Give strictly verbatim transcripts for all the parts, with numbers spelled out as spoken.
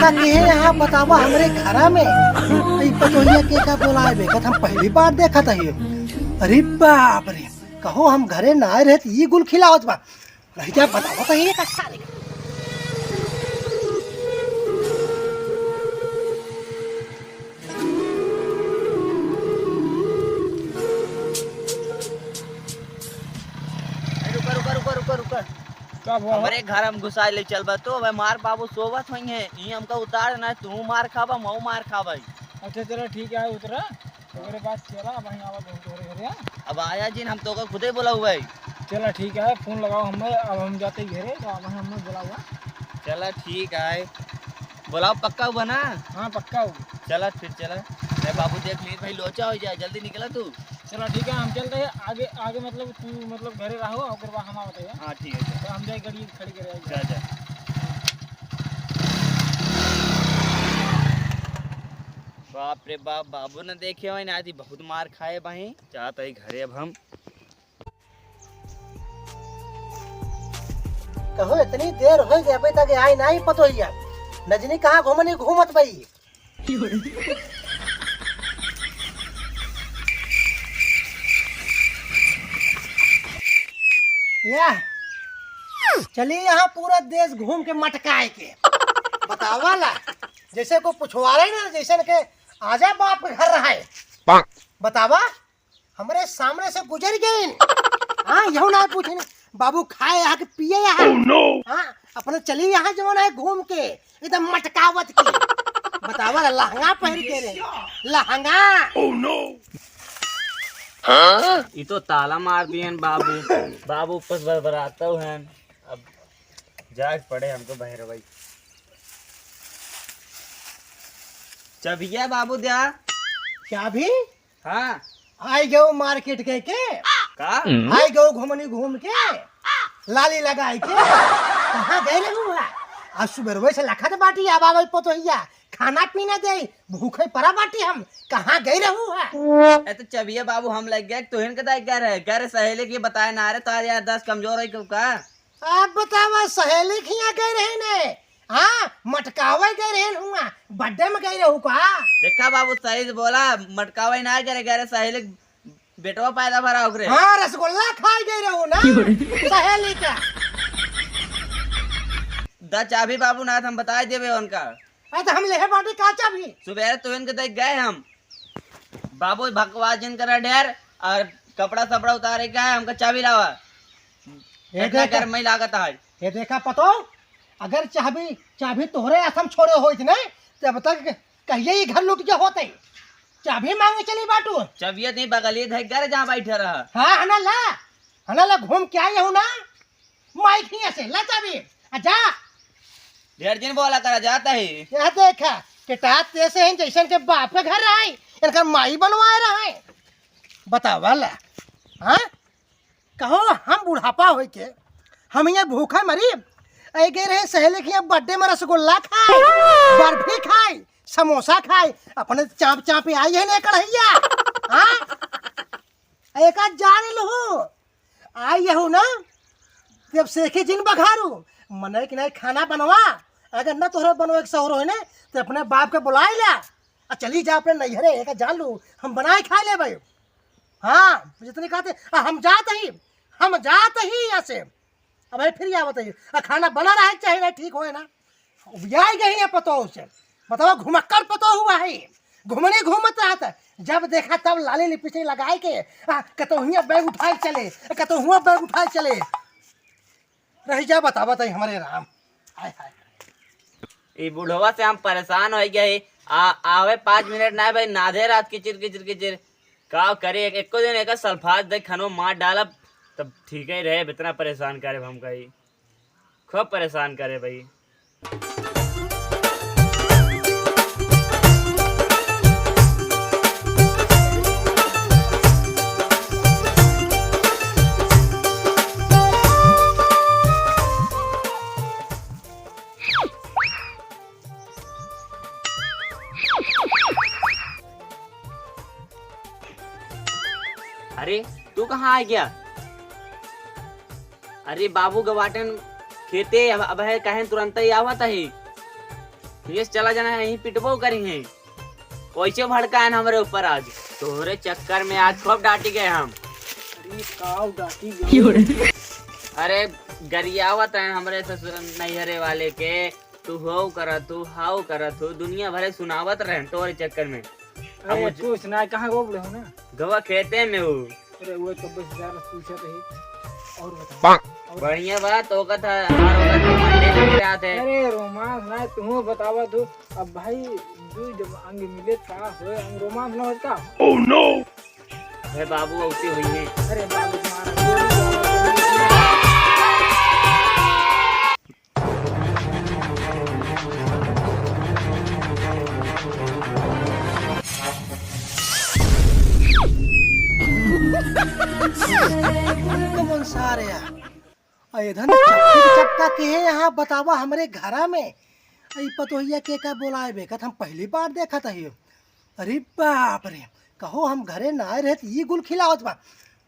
ये यहाँ बतावा हमरे घरा में ई पतोहिया के का बोलाए बे, हम पहली बार देखत हई। अरे बाप रे, कहो हम घरे ना आए रहे त ई गुल खिलावत बा। रह जा, बतावा तो ये का सारे। रुका, रुका, रुका, रुका, रुका। का हुआ? हमरे घर हम घुसा ले चल बा तो, अबे मार बाबू सोवत होइहैं, ई हमका उतार ना, तू मार खाबा, मऊ मार खाबा। अच्छा चला ठीक है, उतरा, ओकरे बाद चला, अब हम आवा बहुत घरे घरे, हाँ? अब आया जिन, हम तोका खुदे बोला हुआ है। चला ठीक है, फोन लगाओ हमें, अब हम जाते ही घरे, तो अब हमें बोला हुआ। चला ठीक है, बोलाओ पक्का हुआ ना? हाँ पक्का हुआ। चला फिर चला, अरे बाबू देख ली भाई, लोचा हो जाए, जल्दी निकला तू। चला ठीक है, हम चलते हैं आगे, आगे मतलब तू मतलब घरे रहो, ओकर बाद हम आवत है। हाँ ठीक है, चल। तो हम जाए गाड़ी खड़ी करे आए। जा, जा। बाप रे बाप, बाबू न देखे होई ना, आज बहुत मार खाए बाही। जात है घरे अब हम। कहो इतनी देर हो गई अबे तक आई नाही पतोहिया, नजनी कहाँ घूमनी घूमत बई। या, चली यहाँ पूरा देश घूम के मटकाए के। बतावा ला, जैसे को पुछवारे ना, जैसे के आजा बाप के घर रहा है। बतावा, हमरे सामने से गुजर गइन। हाँ, यहू ना पूछे ने, बाबू खाए यहाँ के पिए यहाँ। Oh no! हाँ, अपने चली यहाँ जवन है घूम के, एकदम मटकावत की। बतावा, लहंगा पहन के रे, लहंगा। Oh no! हाँ? ई तो ताला मार दिए हैं बाबू। बाबू ऊपर से बरबराता है। अब जाए पड़े हमको बहरवई। चबिया बाबू द्या। चाबी? हाँ। आई गयो मार्केट के के? का? आई गयो घुमनी घूम के? लाली लगाई के? कहाँ गए रहू है? आज सुबह से लखत बाटी अब आवे पतोहिया, खाना पीना दे, भूखे परा बाटी हम, कहाँ गए रहू है? ए तो चबिया बाबू हम लग गए, तोहिन के दाई गए रहे, गए रहे सहेली की बताए ना रे, तार यार दस कमजोर है क्यों का? अब बतावा, सहेली के हियाँ गए रहे ने? हाँ, मटकावे गए रहे हुआ, बर्थडे में गए रहू का? देखा बाबू, सही से बोला, मटकावे ना गए, गए रहे सहेली के बेटवा पैदा भरा ओकरे। हाँ, रसगुल्ला खाए गए रहू ना, सहेली का। द चाबी बाबू ना, हम बताए देवे उनका। अरे तो हम लेहे बाटी का चाबी? सुबह तो इनके देख गए हम। बाबू भकवास जिन करा ढेर और कपड़ा सपड़ा उतारे का है, हमका चाबी लावा। ये इतना देखा, गर्मी लागत है। ये देखा पतो, अगर चाबी, चाबी तोहरे हाथ में छोड़े होइत ने, तब तक कहिए ये घर लूट के होते। चाबी मांगे चली बाटू। चाबिया नहीं बगलिए धर घर जहाँ बैठे रहा। हाँ, हना ला, हना ला, घूम के आई हूँ ना। माई खिया से ला चाबी, आ जा। ढेर दिन बोला करा जाता ही। यह देखा, किटा तेसे हैं जैसन के बाप के घर आए, इनकर माई बनवाए रहे। बतावा ला, हाँ? कहो हम बुढ़ापा होई के, हम ये भूखा मरी, ऐ गए रहे सहेली के यहाँ बर्थडे में रसगुल्ला खाए, बर्फी खाए, समोसा खाए, अपने चाप चाप आई है ने कढ़ैया, हाँ? एका जान लहू, आई यहू ना, जब सेखे जिन बघारू, मने कि नहीं खाना बनवा, अगर न तोहरे बनवे के सहरो है ने, तो अपने बाप के बुलाए ला, आ चली जा अपने नैहरे, एका जान लू, हम बनाए खा लेबे। हाँ, जितने कहते, आ हम जात ही, हम जात ही यहाँ से। अब भाई फिर क्या बताइए, आ खाना बना रहा है, चाहे नहीं ठीक होए ना। उबियाई गई है पतोह से। बतावा, घुमक्कड़ पतोह हुआ है, घुमने घूमत रहत है। जब देखा तब लाली लिपस्टिक लगाए के, आ, कतहुआ बैग उठाए चले, कतहुआ बैग उठाए चले। रह जा, बतावा तई हमरे राम। हाय, हाय। ई बुढ़वा से हम परेशान हो गए। आ, आवे पाँच मिनट ना भाई, नाधे रात किचिर, किचिर, किचिर। का करे, एक, एको दिन एक सल्फास दे खनो मार डालब, तब ठीक ही रहे। इतना परेशान करे हम कही, खूब परेशान करे भाई। अरे, तू कहाँ आ गया? अरे बाबू गवाटन खेते, अब, अब है कहें तुरंत ही आवत है। ये चला जाना है, यहीं पिटबो करी हैं। कैसे भड़काएन हमरे ऊपर आज? तोहरे चक्कर में आज खूब डांटी गए हम। अरे काव डांटी गए? अरे गरियावत हैं हमरे ससुर नैहरे वाले के, तू हो करत हो, हाउ करत हो, दुनिया भरे सुनावत रहेन तोहरे चक्कर में। अरे अब तू सुनाए, कहाँ गो बोले हो ना? गवा खेते में हो। अरे वो तो बस यार पूछा तो ही। और बता। और बढ़िया बात होगा था, हमार होगा तो मंडे लग रहा थे। अरे रोमांस ना तू बतावा तू। अब भाई दू जब अंग मिले का होए, अंग रोमांस ना होता। Oh no! अबे बाबू, औसी हुई है। अरे बाबू, तुम्हारा गोली कमन सारे आ। आ, इधर न चपका के चपका के है यहाँ, बतावा हमरे घरा में। आ, ई पतोहिया के का बोलाए बेकत, हम पहली बार देखत हई। अरे बाप रे, कहो हम घरे ना आए रहे त ई गुल खिलावत बा।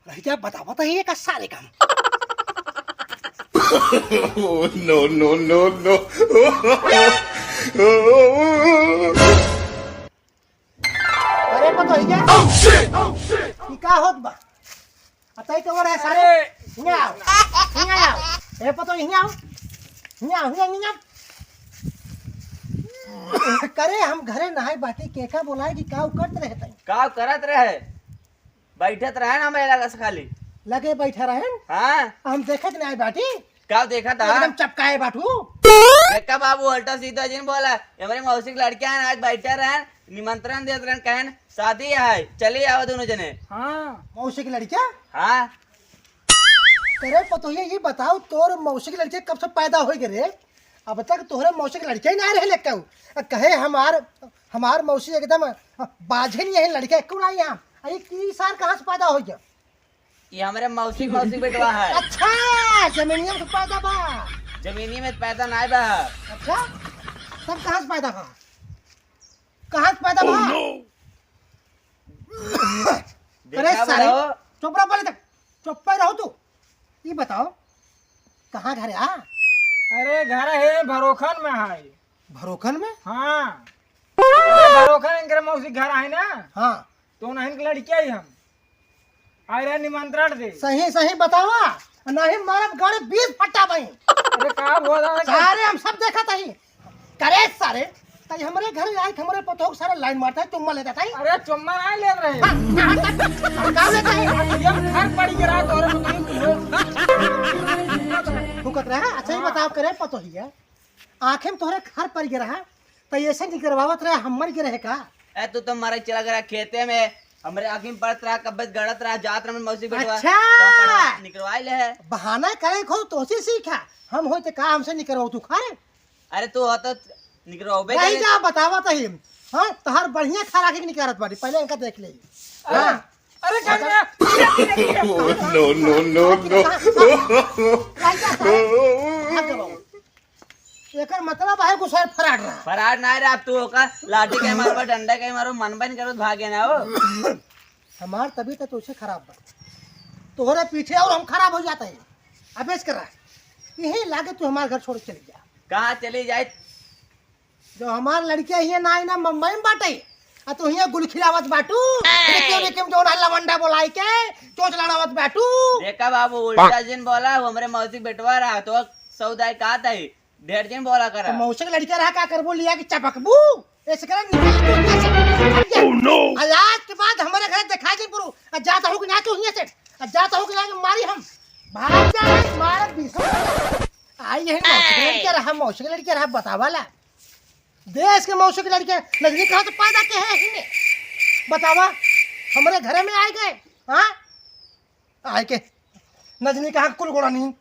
रह जा, बतावत ही एका सारे काम। Oh, no, no, no, no। अरे पतोहिया, ई का होत बा? अतई तो रहे सारे। अरे। हियाँ आओ, हियाँ आओ। ए पतोहिया, हियाँ आओ। हियाँ आओ, हियाँ, हियाँ। करे हम घरे नहाए बाटी, केका बोलाए कि का करत रहे तई? का करत रहे? बैठत रहे ना, हमें लगा से खाली। लगे बैठा रहे? हाँ। हम देखत नहीं बाटी। का देखत हा? एकदम चपकाए बाटू। देखा बाबू, उल्टा सीधा जिन बोला। हमरे मौसी के लड़कियां आज बैठा रहे, निमंत्रण देत रहे, कहन शादी है, चली आवा दोनों जने। हाँ। मौसी के लड़कियां? हाँ। अरे पतोहिया, ये बताओ, तोर मौसी के लड़के कब से पैदा होइ गए रे? अब तक तोहरे मौसी के लड़के ही ना रहे लेके। आ कहे हमार, हमार मौसी एकदम बाझे नहीं है, लड़के क्यों ना यहाँ? अरे की सार कहाँ से पैदा होइ गया? ये हमरे मौसी, मौसी बेटवा है। अच्छा, जमीनिया में पैदा बा? जमीनिया में पैदा नाय बा। अच्छा, तब कहाँ से पैदा बा? कहाँ से पैदा बा? Oh no! अरे देखा सारे, बा? चुप रहो पहले तक, चुप पे रहो तू। ये बताओ, कहाँ घर है? अरे घर है भरोखन में है। भरोखन में? हाँ। अरे भरोखन इनकर मौसी घर है ना? हाँ। तो उन्हीं के लड़किया ही हम। आए रहे निमंत्रण से। सही सही बतावा, नहीं मारब गाड़ी बीस फट्टा बई। अरे का बोला है? सारे हम सब देखत हई। करे सारे, तई हमरे घर आए के हमरे पतोह के सारे लाइन मारता है, चुम्मा लेता था। अरे चुम्मा नहीं लेत रहे। हाँ, हाँ, तब का लेता है? ये घर पड़ी के रहा तोरे पतोह। फुकत रहा। अच्छा ये हाँ। बताओ करे पतोहिया, आँखें में तोहरे खार पड़ गया रहा, तो ऐसे निकरवावत रहे, हम मर गए रहे का? ए, तू तो मरे चला गया खेते में, हमरे आँखें में पड़त रहा, कब्बत गड़त रहा, जात रहा मौसी बेटवा, अच्छा। तो हम पड़वा निकरवाई ले है। बहाना करे खो, तोसी सीखा, हम होते का हमसे निकरवाओ तू खारे? अरे तू हो तो निकरवाओ बे नहीं करे। जा, बतावा तो ही, हाँ, तोहर बढ़िया खार आँखें निकारत बाटी, पहले इनका देख ले। अरे, हाँ। अरे, कर दे। No, no, no, no। भाग जा, भाग। भाग जा बाबू। एकर मतलब है गुस्सा फरार रहा। फरार ना रहा, अब तू ओका लाठी के मारबा, डंडा के मारो, मनबा नहीं करो, भागे ना हो। हमार तबीयत तो उसे खराब बा, तोहरे पीछे और हम खराब हो जाते हैं। अब ऐसे कर रहा है, यही लागे तू हमारे घर छोड़ के चली जा। कहाँ चली जाए? जो हमार लड़किया हियां ना आई ना, मुंबई में बाटे, आ तू हियां गुल खिलावत बाटू। लेकिन, लेकिन जो ना लवंडा बोलाई के, चोच लड़ावत बाटू। देखा बाबू, उल्टा जिन बोला, वो हमरे मौसी बेटवा रहा, तो सौदा का तई, ढेर जिन बोला करा। तो मौसी के लड़किया रहा, का करबू, लिया के चपकबू? ऐसे करा, निकल तू हियां से। Oh no! आ आज के बाद हमारे घर दिखाई दे पुरु। आ जाता हूँ कि ना तू हियां से? आ जाता हूँ कि ना मारी हम? भाग जा, मार बीस। आई यही मौसी के लड़किया रहा, मौसी के लड़किया रहा, बतावा ला। देश के मौसी के लड़के नजनी कहाँ से पैदा के है ही ने? बतावा, हमरे घरे में आए गए, हाँ? आए के नजनी कहाँ कुल गोड़ा नहीं,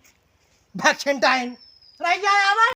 वैक्सीन टाइम। रह गया आवा।